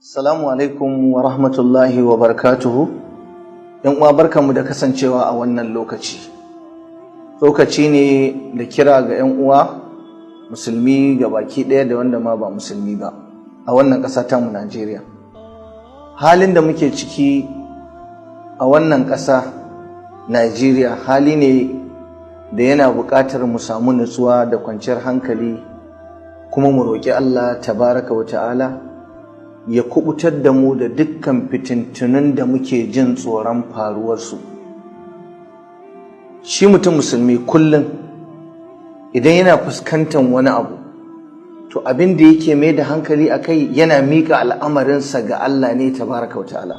Assalamu alaikum wa rahmatullahi wa barakatuhu. ‘Yan uwa, barkanmu da kasancewa a wannan lokaci. Lokaci ne da kira ga ‘yan uwa musulmi ga baki ɗaya da wanda ma ba musulmi ba a wannan ƙasa tamu Najeriya. Halin da muke ciki a wannan ƙasa Najeriya hali ne da yana buƙatar mu samu nutsuwa da kwanciyar hankali, kuma mu roƙi Allah tabaraka wa ta'ala ya kubutar da mu da dukkan fitintunun da muke jin tsoron faruwarsu. Shi mutum musulmi kullum idan yana fuskantar wani abu, to abin da yake mai da hankali a kai, yana miƙa al'amarinsa ga Allah ne tabaraka wa ta'ala.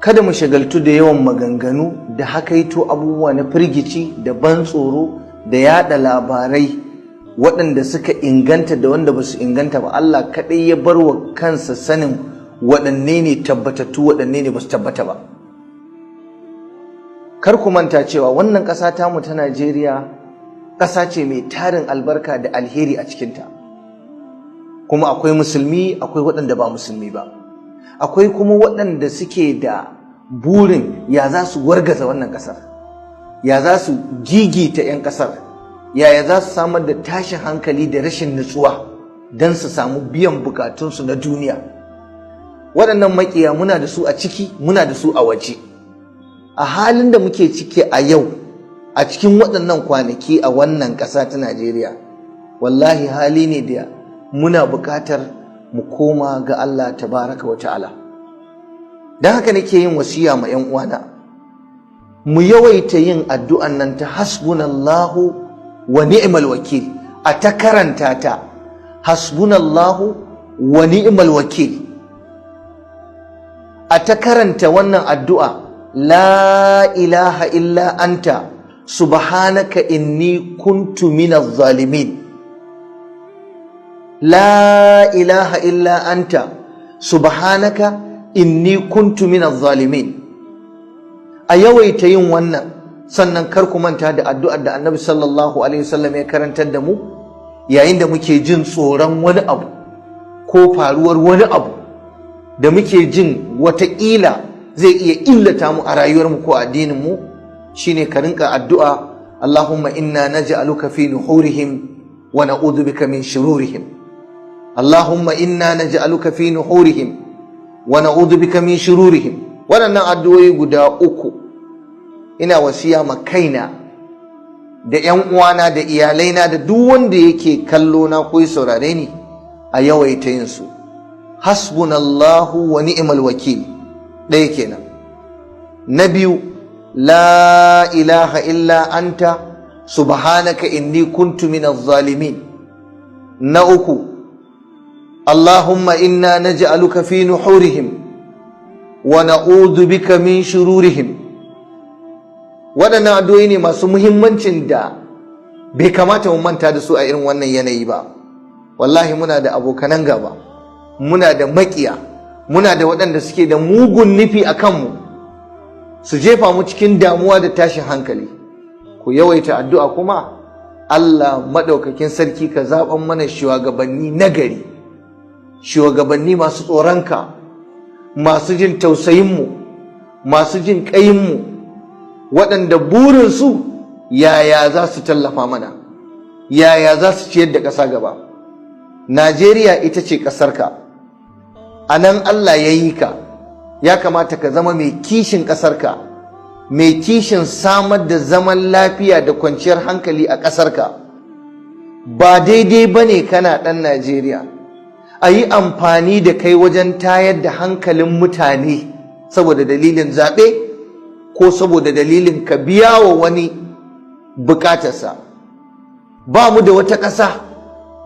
Kada mu shagaltu da yawan maganganu da hakaito abubuwa na firgici da ban tsoro da yada labarai, waɗanda suka inganta da wanda ba su inganta ba. Allah kaɗai ya bar wa kansa sanin waɗanne ne tabbatattu, waɗanne ne ba su tabbata ba. Kar ku manta cewa wannan ƙasa tamu ta Najeriya ƙasa ce mai tarin albarka da alheri a cikinta, kuma akwai musulmi, akwai waɗanda ba musulmi ba, akwai kuma waɗanda suke da burin ya za su wargaza wannan ƙasar, ya za su gigita 'yan ƙasar, yaya za su samar da tashin hankali da rashin nutsuwa don su samu biyan bukatunsu na duniya. Waɗannan makiya muna da su a ciki, muna da su a waje. A halin da muke ciki a yau, a cikin waɗannan kwanaki, a wannan ƙasa ta Najeriya, wallahi hali ne da muna buƙatar mu koma ga Allah tabaraka wa ta'ala. Don haka nake yin wasiya ma 'yan uwana, mu yawaita yin addu'an nan ta hasbunallahu wa ni'mal wakil. A ta karanta ta, hasbunallahu wa ni'mal wakil. A ta karanta wannan addu'a, la ilaha illa anta subhanaka inni kuntu minaz zalimin, la ilaha illa anta subhanaka inni kuntu minaz zalimin. A yawaita yin wannan. Sannan kar ku manta da addu'ar da Annabi sallallahu alaihi wasallam ya karantar da mu yayin da muke jin tsoron wani abu ko faruwar wani abu da muke jin wataƙila zai iya illata mu a rayuwarmu ko addininmu, shine ka rinka addu'a, Allahumma inna naj'aluka fi nuhurihim wa na'udhu bika min shururihim, Allahumma inna naj'aluka fi nuhurihim wa na'udhu bika min shururihim. Waɗannan addu'o'i guda uku ina wasiya ma kaina da ‘yan uwana da iyalaina da duk wanda yake kallo na ko saurare ni, a yawaita yin su. Hasbunallahu wa ni'mal wakil, ɗaya kenan. Na biyu, la ilaha illa anta subhanaka inni kuntu minaz zalimin. Na uku, Allahumma inna naj'aluka fi nuhurihim wa na'udhu bika min shururihim. Waɗannan addu'o'i ne masu muhimmancin da bai kamata mu manta da su a irin wannan yanayi ba. Wallahi muna da abokanan gaba, muna da maƙiya, muna da waɗanda suke da mugun nufi a kanmu, su jefa mu cikin damuwa da tashin hankali. Ku yawaita addu'a, kuma Allah maɗaukakin sarki ka zaɓan mana shugabanni nagari, shugabanni masu tsoronka, masu jin tausayinmu, masu jin ƙayinmu, waɗanda burinsu yaya za su tallafa mana, yaya za su ciyar da ƙasa gaba. Najeriya ita ce ƙasarka, a nan Allah ya yi ka. Ya kamata ka zama mai kishin ƙasarka, mai kishin samar da zaman lafiya da kwanciyar hankali a ƙasarka. Ba daidai ba ne kana ɗan Najeriya a yi amfani da kai wajen tayar da hankalin mutane saboda dalilin zaɓe ko saboda dalilin ka biya wa wani bukatarsa. Ba mu da wata ƙasa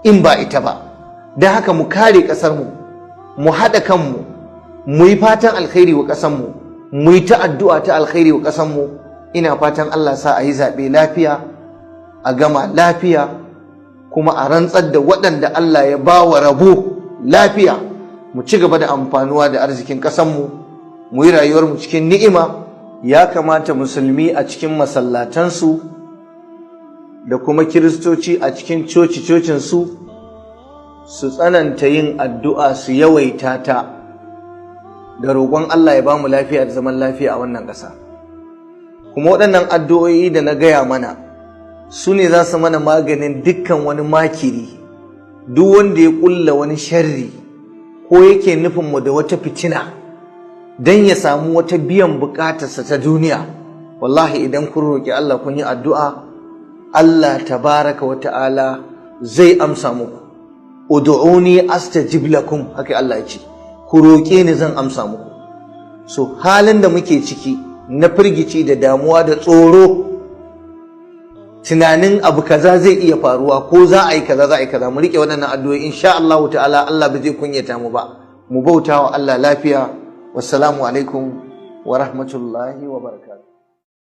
in ba ita ba. Don haka mu kare ƙasarmu, mu haɗa kanmu, mu yi fatan alkhairi wa ƙasarmu, mu yi ta addu'a ta alkhairi wa ƙasarmu. Ina fatan Allah sa a yi zaɓe lafiya, a gama lafiya, kuma a rantsar da waɗanda Allah ya ba wa rabo lafiya. Mu ci gaba da amfanuwa da arzikin ƙasarmu, mu yi rayuwarmu cikin ni'ima. Ya kamata musulmi a cikin masallatansu da kuma kiristoci a cikin coci-cocinsu Su tsananta yin addu'a, su yawaita ta da roƙon Allah ya ba mu lafiya da zaman lafiya a wannan ƙasa. Kuma waɗannan addu'o'i da na gaya mana su ne za su mana maganin dukkan wani makiri, duk wanda ya ƙulla wani sharri ko yake nufin mu da wata fitina don ya samu wata biyan buƙatarsa ta duniya. Wallahi, idan kun roƙi Allah, kun yi addu'a, Allah tabaraka wa ta'ala zai amsa muku. "Ud'uni astajib lakum", haka Allah ya ce, "Ku roƙe ni, zan amsa muku." So halin da muke ciki na firgici da damuwa da tsoro, tunanin abu kaza zai iya faruwa, ko za a yi kaza, za a yi kaza, mu rike waɗannan addu'o'i. Insha Allah ta'ala, Allah ba zai kunyata mu ba. Mu bauta wa Allah lafiya. Wassalamu alaikum wa rahmatullahi wa barakatuh.